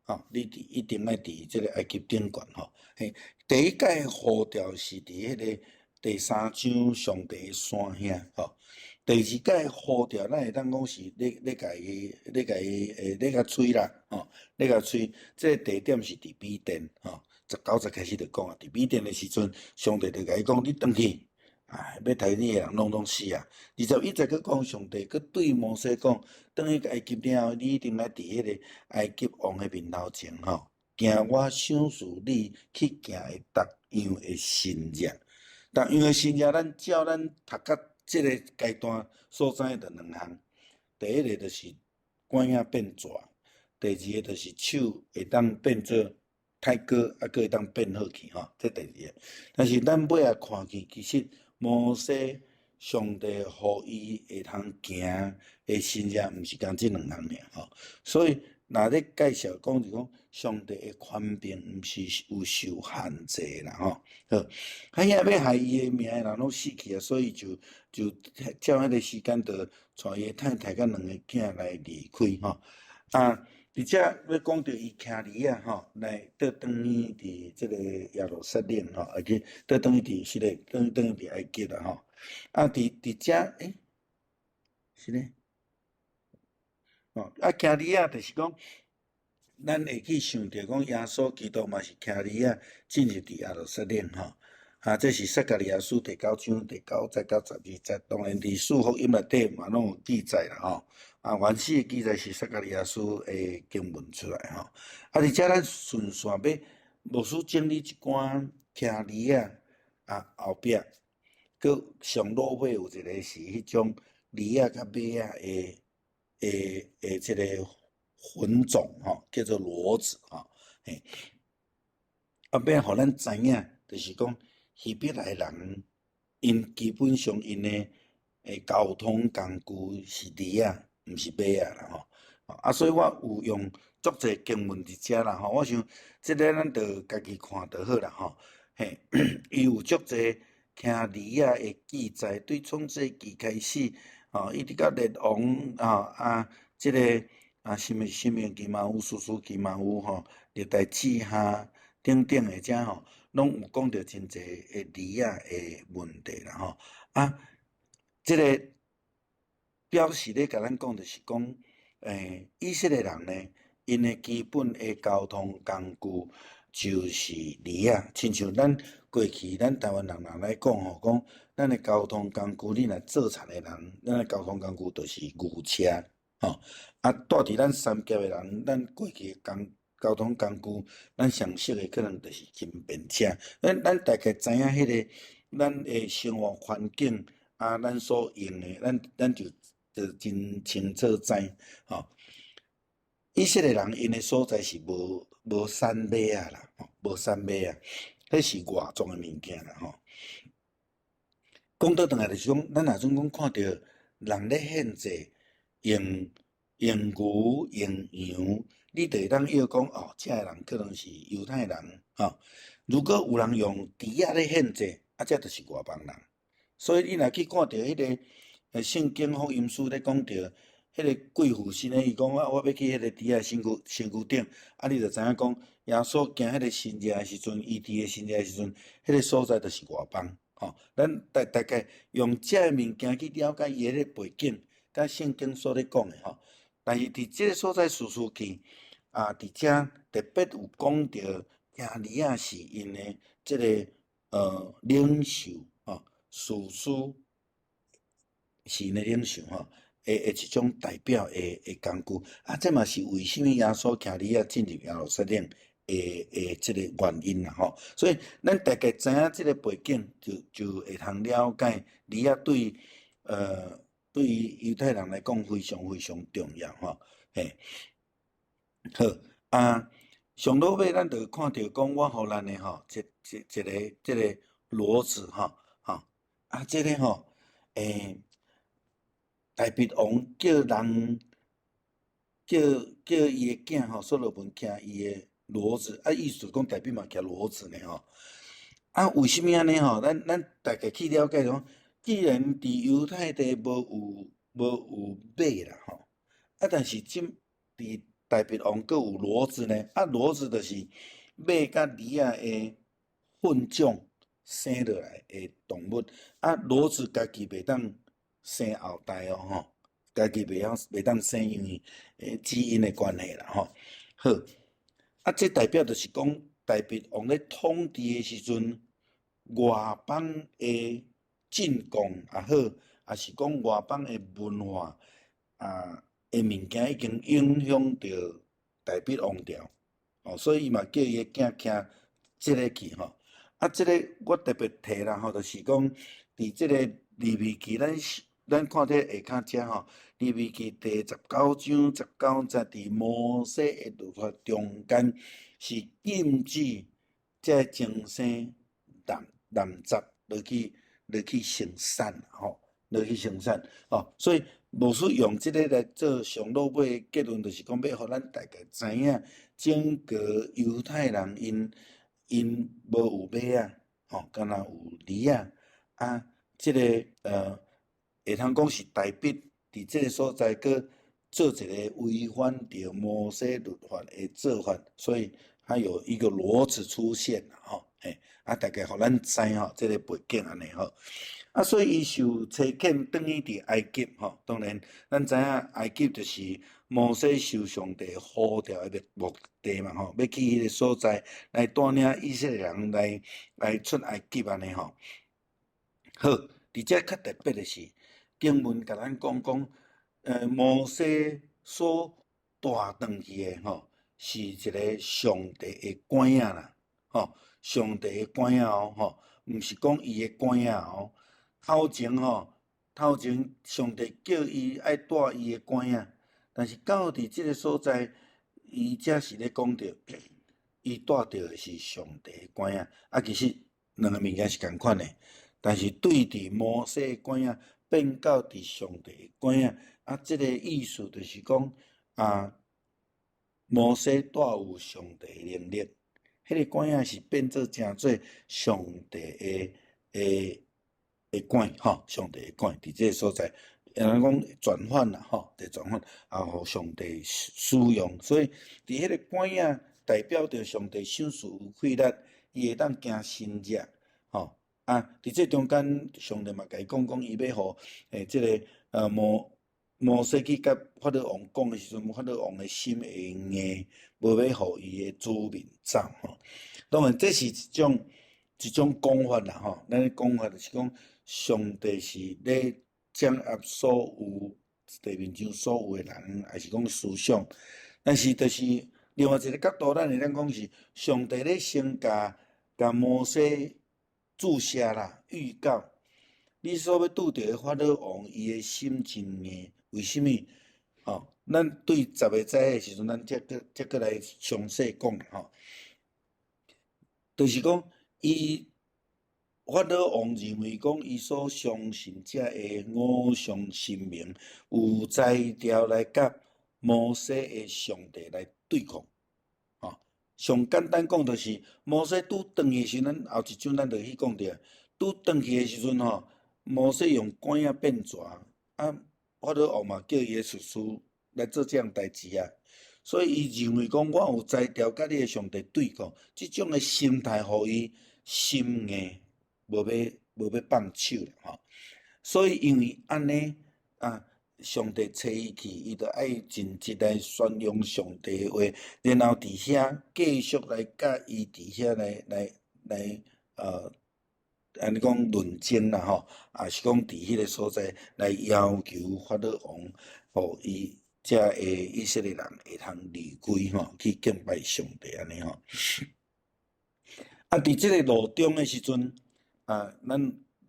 吼，你佇一定愛佇這个埃及頂懸吼。嘿，第一擺呼召是佇彼个第三章上帝的山遐吼，第二擺呼召，咱會當講是咧共催啦，吼，咧共催。這个地點是佇米甸吼，19節開始就講啊，佇米甸的時陣，上帝就共伊講，你轉去，啊，欲刣你的人攏總死啊。21節閣講，上帝閣對摩西講，轉去埃及了後，你一定愛佇彼个埃及王的面頭前吼，行我賞賜你去行的逐樣的神跡。逐樣的神跡，咱照咱讀到這个階段所知的兩項，第一个就是拐仔變蛇，第二个就是手會當變做太高，啊，閣會當變好去吼，這第二个。但是咱尾仔看見，其實摩西上帝予伊會通行的神跡，毋是干這兩項爾吼。所以若咧介紹講就講上帝的權柄毋是有受限制啦吼。好，啊遐欲害伊的命的人攏死去啊，所以就就照彼个時間就帶伊的太太佮兩个囝來離開吼。啊，佇遮欲講著伊騎驢仔吼，來倒轉去佇這個耶路撒冷吼，啊去倒轉去佇是咧，轉轉去佇埃及啦吼。啊，佇佇遮欸，是咧。哦，啊，騎驢仔就是講，咱會去想著講耶穌基督嘛是騎驢仔進入佇耶路撒冷吼。啊，這是撒迦利亞書第九章第九節到十二節，當然佇四福音內底嘛攏有記載啦吼。啊，原始的記載是撒迦利亞書的經文出來吼。啊，佇遮咱順線欲牧師整理一寡騎驢仔啊後壁，閣上落尾有一個是彼種驢仔佮馬仔的的的這个混種吼，叫做騾子吼，嘿。啊，欲予咱知影，就是講希伯來人，𪜶基本上𪜶的的交通工具是驢仔，毋是馬仔啦吼。啊，所以我有用足濟經文佇遮啦吼，我想這个咱著家己看就好啦吼。嘿，伊有足濟騎驢仔的記載，對創世記開始，吼，一直到列王，吼啊，這个啊，申命申命記嘛有，士師記嘛有吼，歷代志下等等的遮吼，攏有講著真濟的驢仔的問題啦吼。啊，這个表示咧，共咱講就是講，以色列人呢，𪜶的基本的交通工具就是驢仔，親像咱過去咱台灣人人來講吼，講咱的交通工具，你若做田的人，咱的交通工具就是牛車，吼。啊，住佇咱三峽的人，咱過去的工交通工具，咱上熟的可能就是輕便車。咱咱大概知影彼个咱的生活環境啊，咱所用的，咱咱就就真清楚知，吼。以色列人𪜶的所在是無無產馬仔啦，吼，無產馬仔，彼是外族的物件啦，吼。講倒轉來就是講，咱若陣講看著人咧獻祭用用牛用羊，你就會當臆講哦，這个人可能是猶太人，吼。如果有人用豬仔咧獻祭，啊，這就是外邦人。所以你若去看著彼个聖經福音書咧講著彼个貴婦神的，伊講啊，我欲去彼个豬仔身軀身軀頂，啊，你就知影講耶穌行彼个神跡的時陣，醫治的神跡的時陣，彼个所在就是外邦，吼。咱大大概用這个物件去了解伊的背景，佮聖經所咧講的吼。但是佇這个所在士師記啊，佇遮特別有講著騎驢仔是𪜶的這个領袖吼，士師是𪜶的領袖吼。的的一種代表的的工具，啊，這嘛是為啥物耶穌騎驢仔進入耶路撒冷的的這个原因啦吼。所以咱大概知影這个背景，就就會通了解驢仔對對於猶太人來講非常非常重要吼。嘿，好啊，上落尾咱就看著講我予咱的吼，一一一个這个騾子吼，吼啊，這个吼，欸，大衛王叫人叫叫伊的囝吼，所羅門騎伊的騾子，啊，意思講大衛嘛騎騾子呢吼。啊，為啥物按呢吼？咱咱大概去了解講，既然佇猶太地無有無有馬啦吼，啊，但是這佇大衛王閣有騾子呢？啊，騾子就是馬佮驢仔的混種生落來的動物，啊，騾子家己袂當生後代哦吼，家己袂曉袂當生，因為基因的關係啦吼。好，啊，這代表就是講，大衛王咧統治的時陣，外邦的進貢也好，抑是講外邦的文化啊的物件已經影響著大衛王朝，哦，所以伊嘛叫伊的囝騎這个去吼。啊，這个我特別提啦吼，就是講佇這个利未記，咱咱看佇下跤遮吼，利未記第十九章十九節，佇摩西的律法中間是禁止這个經生男男雜落去落去生產吼，落去生產吼，所以牧師用這个來做上落尾結論，就是講欲予咱大家知影，整個猶太人𪜶𪜶無有馬仔，吼，敢若有驢仔，啊，這个會通講是大筆佇這个所在閣做一个違反著摩西律法的做法，所以它有一個騾子出現吼，嘿，啊，大概予咱知吼，這个背景按呢吼。啊，所以伊受差遣轉去佇埃及吼，當然咱知影埃及就是摩西受上帝呼召的目的嘛吼，欲去彼个所在來帶領以色列人來出埃及按呢吼。好，佇遮較特別的是，經文共咱講講，摩西所帶轉去的吼，是一个上帝的拐仔啦，吼，上帝的拐仔哦，吼，毋是講伊的拐仔哦。頭前吼，頭前上帝叫伊愛帶伊的拐仔，但是到佇這个所在，伊遮是咧講著，伊帶著的是上帝的拐仔，啊，其實兩个物件是仝款的，但是對佇摩西的拐仔變到佇上帝的拐仔，啊，這个意思就是講啊，摩西帶有上帝的能力，彼个拐仔是變做成做上帝的拐吼，上帝的拐佇這个所在，按呢講轉換啦吼，佇轉換，啊，予上帝使用，所以佇彼个拐仔代表著上帝賞賜有氣力，伊會當行神蹟，吼啊！佇這中間，上帝嘛共伊講講，伊欲予這个摩西去佮法老王講的時陣，法老王的心會硬，無欲予伊的子民走吼。當然，這是一種講法啦吼。咱的講法就是講，上帝是咧掌握所有地面上所有的人，抑是講思想。但是，就是另外一个角度，咱會當講是上帝咧先共共摩西注射啦，預告，你所欲拄著的法老王，伊的心真硬，為啥物？吼，咱對十个災的時陣，咱才閣來詳細講吼。就是講，伊法老王認為講，伊所相信這个偶像神明有才調來佮摩西的上帝來對抗。吼，上簡單講就是，摩西拄轉去時，咱後一章咱就去講著，拄轉去的時陣吼，摩西用拐仔變蛇，啊，法老王嘛叫伊的術士來做這項代誌啊，所以伊認為講，我有才調佮你的上帝對抗，這種的心態，予伊心硬，無欲放手啦吼。所以因為按呢啊，上帝差伊去，伊就愛盡職來宣揚上帝的話，然後佇遐繼續來佮伊佇遐來按呢講論爭啦吼，抑是講佇彼个所在來要求法老王，予伊遮个以色列人會通離開吼，去敬拜上帝按呢吼。啊，佇這个路中的時陣，啊，咱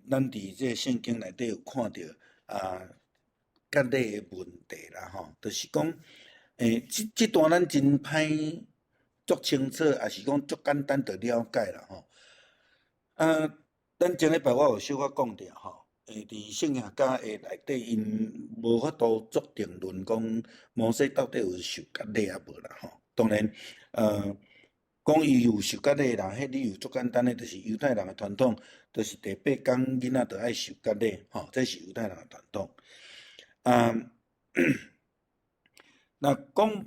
佇這个聖經內底有看著啊，割禮的問題啦吼，就是講，這段咱真歹足清楚，抑是講足簡單就了解啦吼。啊，咱前禮拜我有小可講著吼，佇聖經學家的內底，𪜶無法度做定論講摩西到底有受割禮抑無啦吼。當然，講伊有受割禮啦，彼理由足簡單的，就是猶太人的傳統，就是第八工囡仔就愛受割禮，吼，這是猶太人的傳統。啊，若講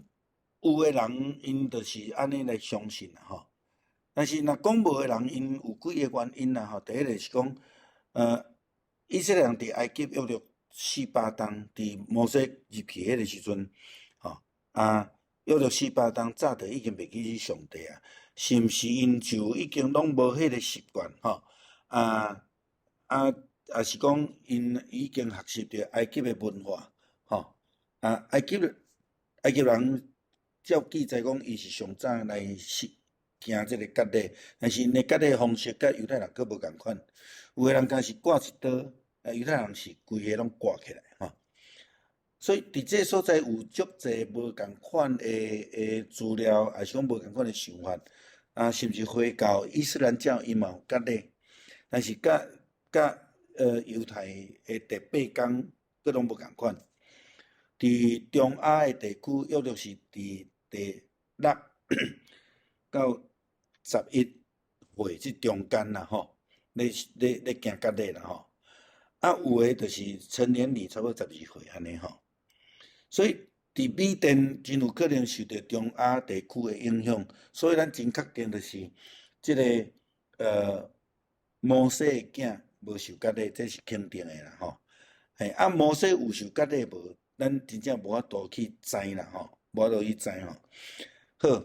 有的人，𪜶就是按呢來相信啦吼。但是若講無的人，𪜶有幾个原因啦吼。第一个是講，以色列人佇埃及約略四百冬，佇摩西入去彼个時陣，吼啊，約略四百冬早就已經袂記得上帝啊，是毋是𪜶就已經攏無彼个習慣吼？啊啊，抑是講𪜶已經學習著埃及的文化，吼啊，埃及人照記載講，伊是上早來實行這个割禮，但是𪜶的割禮方式佮猶太人閣無仝款，有的人敢是割一刀，啊，猶太人是規个攏割起來，吼。所以佇這个所在有足濟無仝款的資料，抑是講無仝款的想法，啊，甚至回教、伊斯蘭教伊嘛有割禮，但是佮猶太的第八工閣攏無仝款。佇中亞的地區，約略是佇第6到11歲這中間啦吼，咧咧咧行割禮啦吼。啊，有的就是成年禮差不多12歲按呢吼。所以佇米甸真有可能受著中亞地區的影響，所以咱真確定就是這个摩西的囝無受割禮，這是肯定的啦吼。嘿，啊，摩西有受割禮無？咱真正無法度去知啦吼，無法度去知吼。好，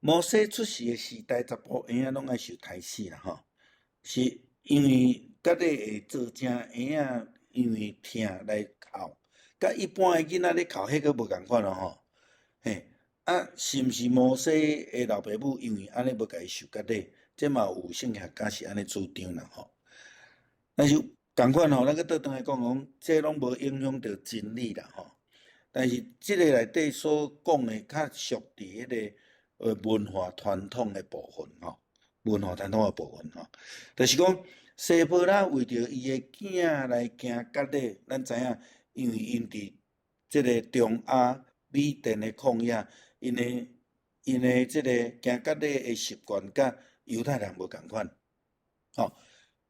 摩西出世的時代，查埔嬰仔攏愛受刣死啦吼，是因為割禮會造成嬰仔因為疼來哭，佮一般的囡仔咧哭，彼個無仝款囉吼。嘿，啊，是毋是摩西的老爸母因為按呢無共伊受割禮？這嘛有聖經學家是按呢主張啦吼。但是仝款吼，咱閣倒轉來講講，這攏無影響著真理啦吼。但是這个內底所講的較屬佇彼个文化傳統的部分吼，文化傳統的部分吼，就是講西波拉為著伊的囝來行割禮，咱知影，因為𪜶佇這个中亞米甸的曠野，𪜶的這个行割禮的習慣，佮猶太人無仝款，吼。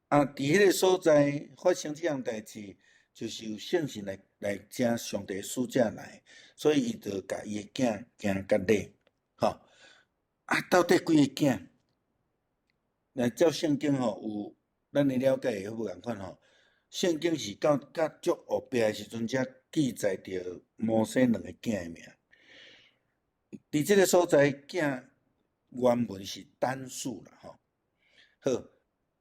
啊，佇彼个所在發生這項代誌，就是有聖神來請上帝使者來，所以伊就共伊的囝行割禮，吼。啊，到底幾个囝？來照聖經吼，有咱的了解會無仝款吼。聖經是到較足後壁的時陣，才記載著摩西兩个囝的名。佇這个所在，囝原文是單數啦，吼。好，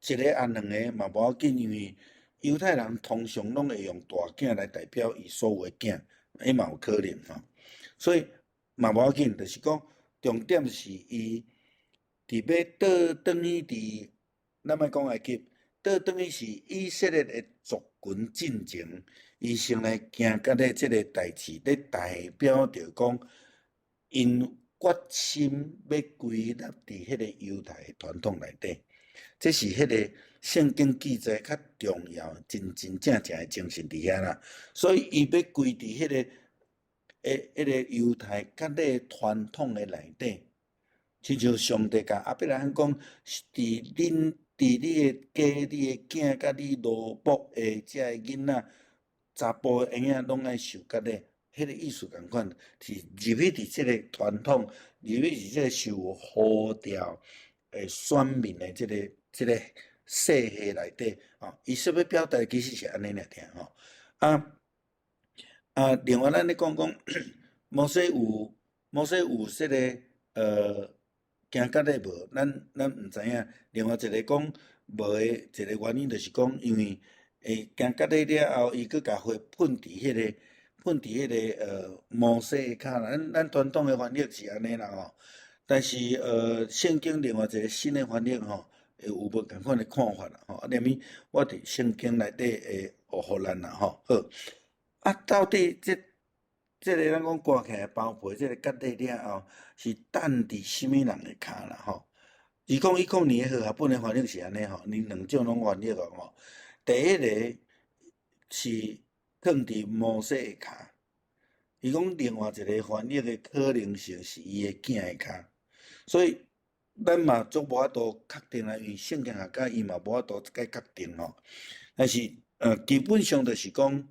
一个抑兩个嘛無要緊，因為猶太人通常攏會用大囝來代表伊所有的囝，彼嘛有可能吼。所以嘛無要緊，就是講重點是伊佇欲倒轉去佇，咱莫講埃及，倒轉去是以色列的族群進前，伊先來行割禮這个代誌，咧代表著講，𪜶決心欲歸納佇彼个猶太的傳統內底，這是彼个聖經記載較重要、真真正正的精神佇遐啦。所以伊欲歸佇彼个、彼个猶太割禮傳統的內底，親像上帝共亞伯拉罕講，是佇恁佇你的家、你的囝佮你奴僕的這个囡仔，查埔的嬰仔攏愛受割禮，彼个意思仝款，是入去佇這个傳統，入去佇這个受呼召的選民的這个世系內底，吼，伊所欲表達其實是按呢爾爾吼。啊啊，另外咱咧講講，摩西有這个行割禮無？咱毋知影。另外一个講無的一个原因，就是講因為行割禮了後，伊閣共血噴佇彼个摩西的跤啦。咱傳統的翻譯是按呢啦吼。但是聖經另外一个新的翻譯吼，會有無仝款的看法啦吼。啊，連物我佇聖經內底會學予咱啦吼。好，啊，到底這个咱講割起來包皮，這个割禮了後是等佇啥物人的跤啦吼？2010年和合本的翻譯是按呢吼，𪜶兩種攏翻譯哦吼。第一个是囥佇摩西的跤，伊講另外一个翻譯的可能性是伊的囝的跤，所以咱嘛足無法度確定啦，因為聖經學家伊嘛無法度共確定吼。但是基本上就是講，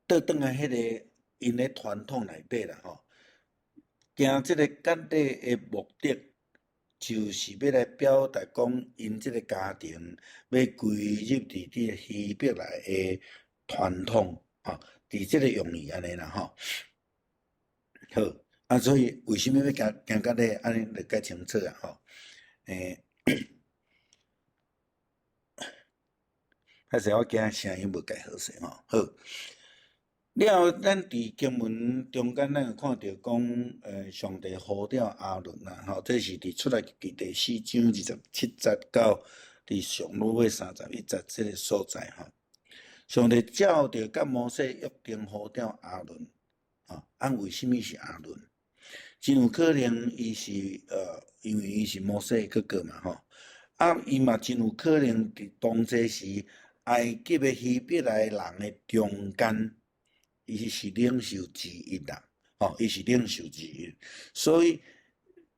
倒轉來彼个𪜶的傳統內底啦吼，行這个割禮的目的，就是欲來表達講，𪜶這个家庭欲歸入佇這个希伯來的傳統，吼，佇這个用意按呢啦吼。好，啊，所以為啥物欲行割禮，按呢就較清楚啊吼。歹勢我驚聲音無蓋好勢吼。好，了後咱佇經文中間，咱會看著講，上帝呼召亞倫啦，吼，這是佇出埃及記第4章27節到佇上落尾31節這个所在吼。上帝照著佮摩西約定呼召亞倫，吼，啊，為啥物是亞倫？真有可能伊是因為伊是摩西的哥哥嘛，吼，啊，伊嘛真有可能佇當這時埃及的希伯來人的中間。伊是領袖之一啦，吼，伊是領袖之一，所以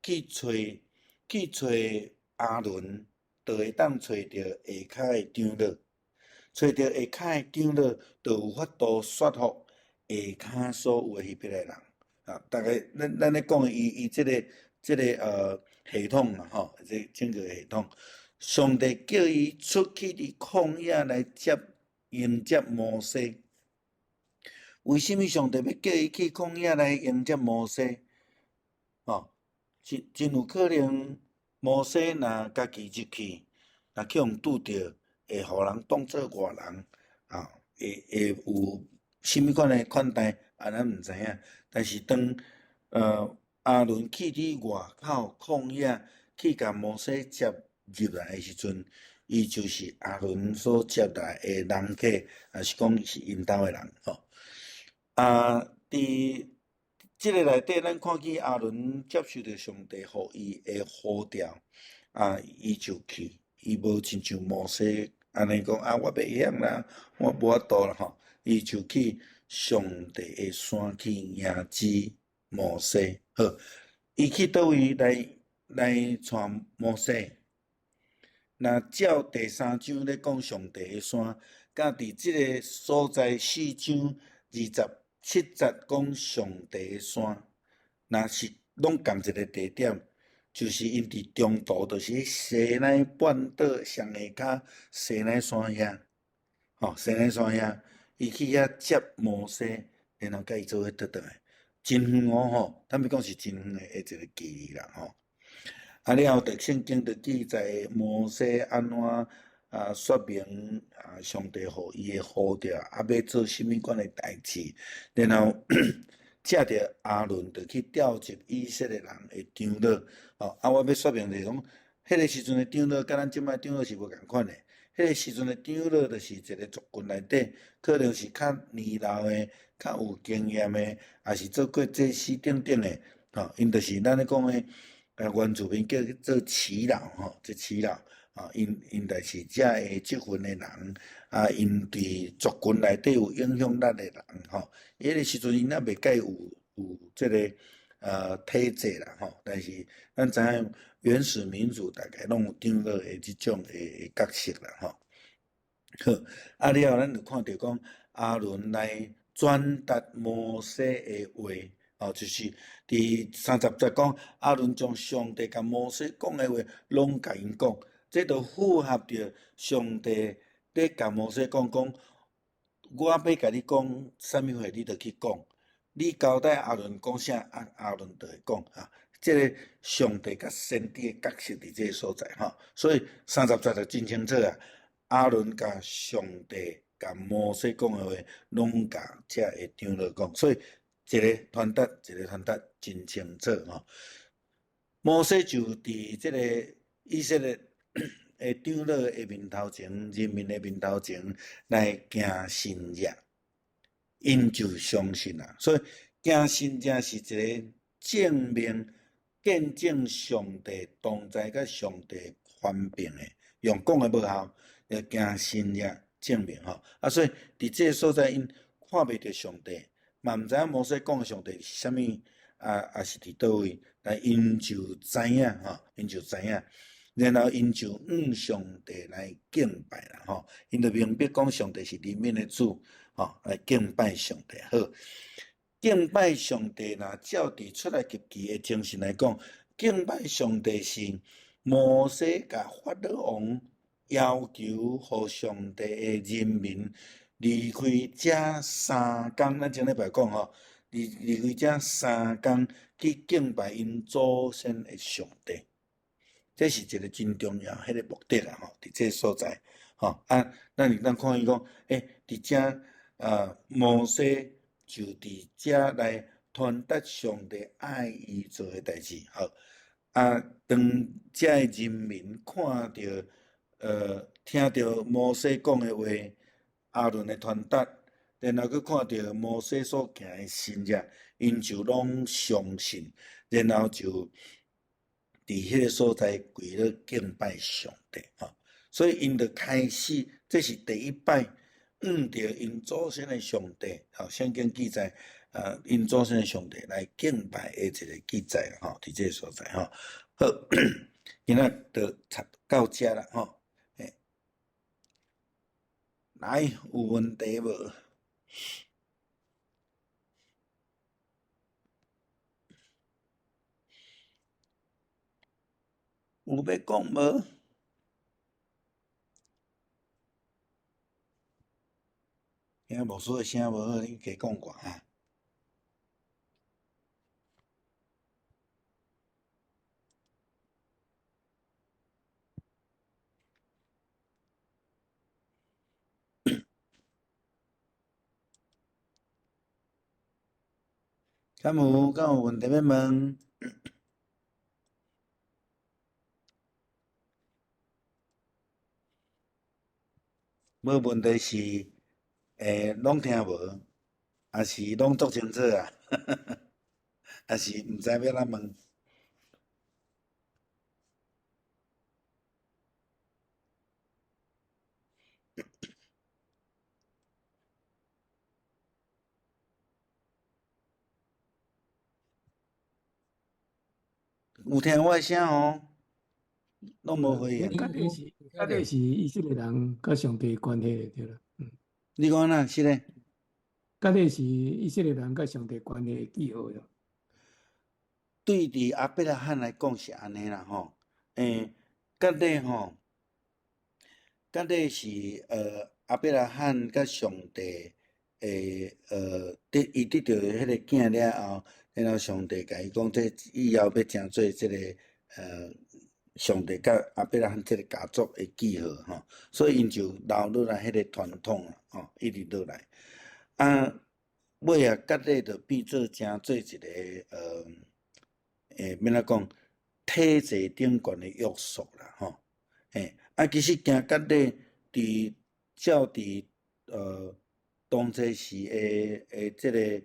去揣亞倫，就會當揣著下跤的長老，揣著下跤的長老，就有法度說服下跤所有的希伯來人。啊，大概咱咧講的伊這個系統啦，吼，這整個系統，上帝叫伊出去佇曠野來迎接摩西。為啥物上帝欲叫伊去曠野來迎接摩西？吼，真有可能，摩西若家己入去，若去予拄著，會予人當做外人，啊，會有啥物款的款待，啊，咱毋知影。但是當亞倫去佇外口曠野去共摩西接入來的時陣，伊就是亞倫所接來的人客，抑是講是𪜶兜的人吼。啊，佇這个內底，咱看見亞倫接受著上帝予伊的呼召，啊，伊就去，伊無親像摩西按呢講啊，我袂曉啦，我無法度啦吼，伊就去上帝的山去迎接摩西。好，伊去佗位來帶摩西？若照第三章咧講上帝的山，佮佇這个所在四章27節講上帝的山，若是攏仝一个地點，就是𪜶佇中途，就是西奈半島上下跤西奈山遐，吼，西奈山遐，伊去遐接摩西，然後佮伊做伙倒轉來，真遠哦吼，坦白講是真遠的一個距離啦吼。啊了後，聖經就記載摩西按怎說明啊上帝予伊的呼召，啊欲做啥物款的代誌，然後藉著亞倫就去調集以色列人的長老。吼，啊，我欲說明就是講，彼个時陣的長老，佮咱這擺長老是無仝款的。彼个時陣的長老就是一个族群內底，可能是較年老的、較有經驗的，抑是做過祭司等等的，吼，𪜶就是咱咧講的，原住民叫做耆老，吼，這耆老，啊，𪜶就是遮个職分的人，啊，𪜶佇族群內底有影響力的人，吼，彼个時陣𪜶猶未蓋有這个體制啦，吼，但是咱知影原始民族大概攏有長老的這種的角色啦，吼。好，啊了後，咱就看著講亞倫來轉達摩西的話，哦，就是佇30節講亞倫將上帝共摩西講的話攏共𪜶講，這就符合著上帝咧共摩西講講，我欲共你講啥物話，你就去講，你交代亞倫講啥，啊亞倫就會講啊。這个上帝佮先知的角色佇這个所在吼，所以三十節就真清楚啊。亞倫共上帝共摩西講的話，攏共遮个長老講，所以一个傳達，一个傳達真清楚吼。摩西就佇這个以色列的長老的面頭前，人民的面頭前來行神跡，𪜶就相信啦。所以行神跡是一個證明、見證上帝同在佮上帝權柄的，用講的無效。欲行神跡證明吼，啊，所以佇這个所在，𪜶看袂著上帝，嘛毋知影摩西講的上帝是啥物，啊，抑是佇佗位，但𪜶就知影吼，𪜶就知影，然後𪜶就向上帝來敬拜啦吼，𪜶就明白講上帝是人民的主，吼，來敬拜上帝。好，敬拜上帝，若照佇出埃及記的精神來講，敬拜上帝是摩西共法老王要求予上帝的人民離開這三工，咱前禮拜講吼，離開這三工去敬拜𪜶祖先的上帝，這是一個真重要彼个目的啦吼，佇這个所在吼啊，咱會當看伊講，欸，佇遮啊，摩西就佇遮來傳達上帝愛伊做的代誌，好啊，當遮个人民看著，聽著摩西講的話，亞倫的傳達，然後閣看著摩西所行的神跡，𪜶就攏相信，然後就佇彼个所在跪落敬拜上帝吼。所以𪜶就開始，這是第一擺向著𪜶祖先的上帝，吼，聖經記載，𪜶祖先的上帝來敬拜的一個記載，吼，佇這个所在，吼。好，今仔就讀到遮啦，吼。欸，來，有問題無？有欲講無？今牧師的聲無好，恁加講寡哈。敢有敢有問題欲問？無問題是，欸，攏聽無，抑是攏足清楚啊？抑是毋知欲按怎問？有聽我的聲吼？攏無回應。割禮是割禮是以色列人佮上帝關係對啦。嗯。你講哪是咧？割禮是以色列人佮上帝關係的記號喲。對佇亞伯拉罕來講是按呢啦吼，欸，割禮吼，割禮是亞伯拉罕佮上帝的得伊得著彼个囝了後，然後上帝共伊講，這以後欲成做這个上帝佮亞伯拉罕這个家族的記號吼，所以𪜶就留落來彼个傳統啊，吼，一直落來。啊，尾仔割禮就變做成做一个欸，欲按怎講，體制頂懸的約束啦，吼，欸，啊，其實行割禮佇照佇當初時的這个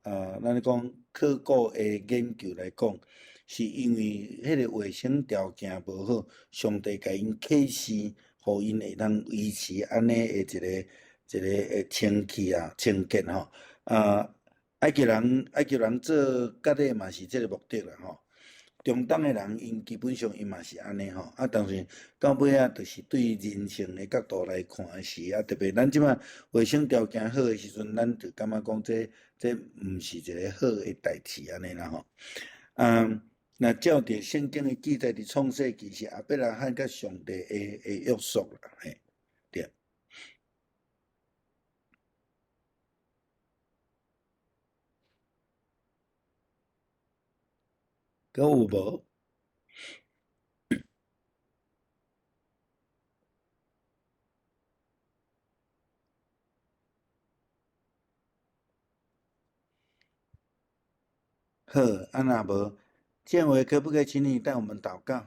咱咧講考古的研究來講，是因為彼個衛生條件無好，上帝共𪜶啟示，予𪜶會當維持按呢的一个一个的清氣啊、清潔吼。啊，埃及人做割禮嘛是這个目的啦吼。中東的人，𪜶基本上𪜶嘛是按呢吼。啊，但是到尾仔，就是對人性的角度來看時，啊，特別咱這擺衛生條件好的時陣，咱就感覺講這這毋是一个好的代誌按呢啦吼。啊，若照著聖經的記載，佇創世記是亞伯拉罕佮上帝的的約束啦，嘿，對。閣有無？好，啊若無，建偉可不可以請你帶我們禱告？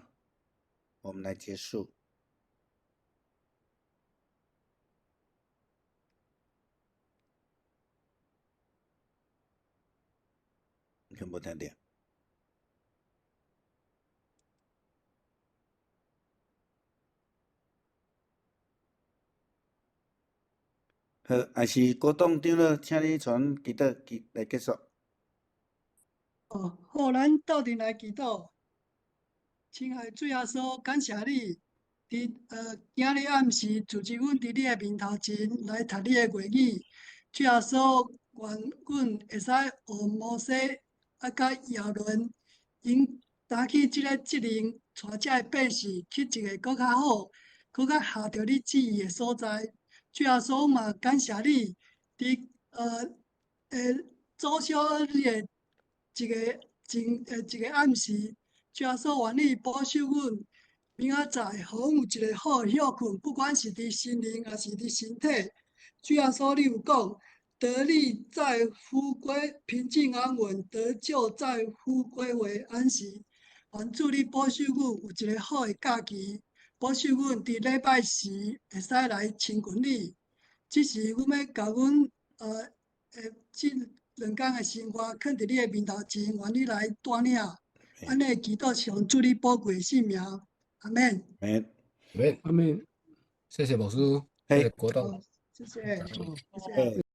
我們來結束。聽無聽著？好，還是國棟長老，請你傳祈禱祈來結束。哦，好，咱鬥陣來祈禱。親愛的主耶穌，感謝你，佇今日暗時組織阮佇你的面頭前來讀你的話語。主耶穌，願阮會使學摩西啊，佮亞倫，𪜶擔起這个責任，帶遮的百姓去一个閣較好、閣較合著你旨意的所在。主耶穌嘛，感謝你，佇祖小日的一个前一个暗時，主耶穌願你保守阮，明仔載予阮有一个好的歇睏，不管是佇心靈抑是佇身體。主耶穌，你有講，得力在乎歸平靜安穩，得救在乎歸回安息。願主你保守阮有一个好的假期，保守阮佇禮拜時會使來親近你。這時，阮欲共阮這兩工的生活，囥佇你的面頭前，願你來帶領。按呢祈禱是奉主你寶貴的聖名，阿們。阿們。阿們。謝謝牧師，謝謝國棟。謝謝，謝謝。